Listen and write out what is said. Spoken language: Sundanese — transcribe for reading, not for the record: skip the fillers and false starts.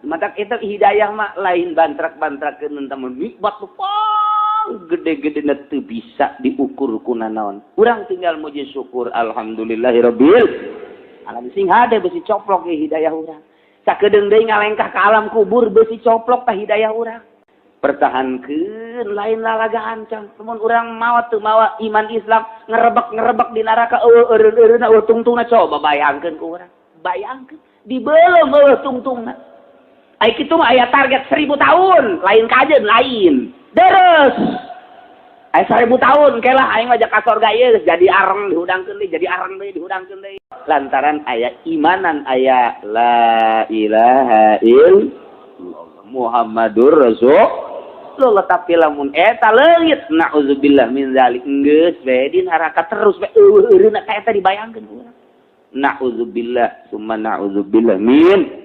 Mata itu hidayah mah lain bantrak-bantrakeun temen nikmat pang gede-gede teu bisa diukur ku nanaon. Urang tinggal muji syukur alhamdulillahirabbil alamin. Sing hade besi coplok ge hidayah urang. Sakedeung deui ngalengkah ka alam kubur, besi coplok tah hidayah urang. Pertahankeun, lain lalagaan can. Mun urang mawa teu mawa iman Islam, ngerebek-ngerebek di neraka, eueuh eureun-eureunna, eueuh tungtungna. Coba bayangkeun ku urang. Bayangkeun dibeuleum, eueuh tungtungna. Ai kitu mah aya target 1000 tahun, lain kajen, lain. Deres. Aya 1000 tahun kelah aing mah ka sorga ieu jadi areng, dihudangkeun deui, jadi areng deui, dihudangkeun deui. Lantaran aya imanan, aya la ilaha illallah Muhammadur Rasulullah. Tapi lamun eta leungit, naudzubillah min zalik, geus we di neraka terus we, eueuh eureunna ka eta dibayangkeun ku urang. Naudzubillah summa naudzubillah min.